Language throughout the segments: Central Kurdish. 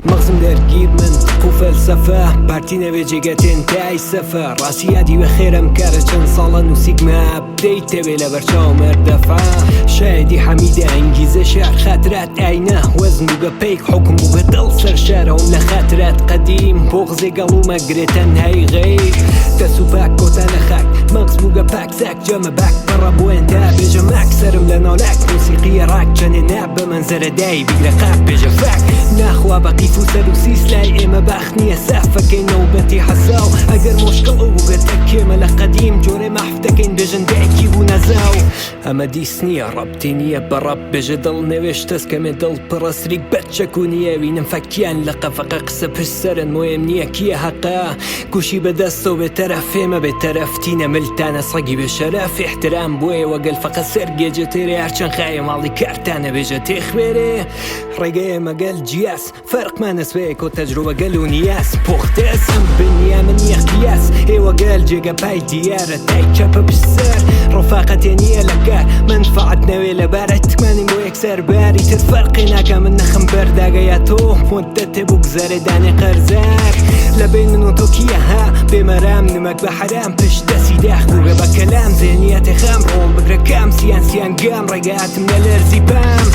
مەغزم دەرگیر مەنتق و فەلسەفە پارتی نەوێ جێگە تێن تای سەفە ڕاستی یادی وە خێرم کارە چەند ساڵە نووسیگمە دەیتەوێ لەبەر چاو مەردەفە شایدی حەمیدە ئەنگیزە شعر خاترات ئاینە وەزن بووگە پەیک حوکم بووگە دڵ سەرشارەوم لە خاترات قەدیم بۆغزێ گەڵومە گرێ تەنهایی غەیر دەس و پاک کۆتا لە خاک مەغز بووگە پاک زاک جەمە باک پەڕە بۆیان تا بێژە ماک سەرم لە ناولاک موسیقیە ڕاک چەنێ ناب بە مەنزەرە دای بیگرە قاپ بێژە فاک ناخوا بە قیف و سەر و سیس لای ئێمە باخ نییە سافەکەی نەوبەتی حەساو ئەگەر مۆشکڵ ئەو بووگە تەکێمە لە قەدیم جۆرێ مەحف دەکەین بێژن دایکی بوو نەزاو ئەمە دیس نییە ڕەبتی نییە بە ڕەب بێژە دڵ نەوێش تەسکەمێ دڵ پڕە سریک بەچەک و نییە وینم فەکیان لە قەفەقە قسە پشت سەرن مۆیم نییە کیە هەقە گوشی بەدەستەوە بێ تەرەف ئێمە بێ تەرەف تینە ملتانە سەگی بێ شەرەف ئیحترام بۆ ئێوە گەل فەقە سەر گێجە تێرێ هەرچەند خایە ماڵی کارتانە بێژە تێخوێرێ ڕێگە ئێمە گەل جیاس فەرقمان ئەسوێ کۆ تەجروبە گەل و نیاز پوختەس ئەم بنیا من نییە قیاس ئێوە گەل جێگە پای دیارە تای چەپە پشت سەر ڕفاقەتێ نییە لە کار مەنفەعەت نەوێ لەبارە تمانین بۆ یەکسەر باری تر فەرقی ناکا من نەخم بەرداگە یا تۆ مدەتێ بوو گزارێ دانێ قەرزار لە بین من و تۆ کیە ها بێمەرام نمەک بە حەرام پشت دەسی داخ بووگە بە کەلام زێنیەتێ خام ڕۆڵ بگرە کام سیان سیان گام ڕێگاتم لە لەرزی پام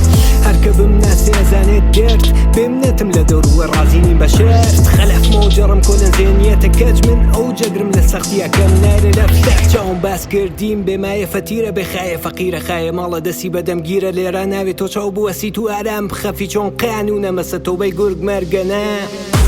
هەرکە بمناسێ ئەزانێت دەرد بێمنەتم لە دەوروە ڕازی نیم بە شەرت خەلەف مەوجەڕم کۆلن زێنیەتە کەج من ئەو جەگرم لە سەختیەکەم نایرێ لە فتاق چاوم باس کردیم بێ مایە فەتیرە بێ خایە فەقیرە خایە ماڵە دەسی بەدەم گیرە لێرە ناوێ تۆ چاو بوەسیت و ئارام بخەفی چۆن قانونە مەسە تۆبەی گورگ مەرگەنە.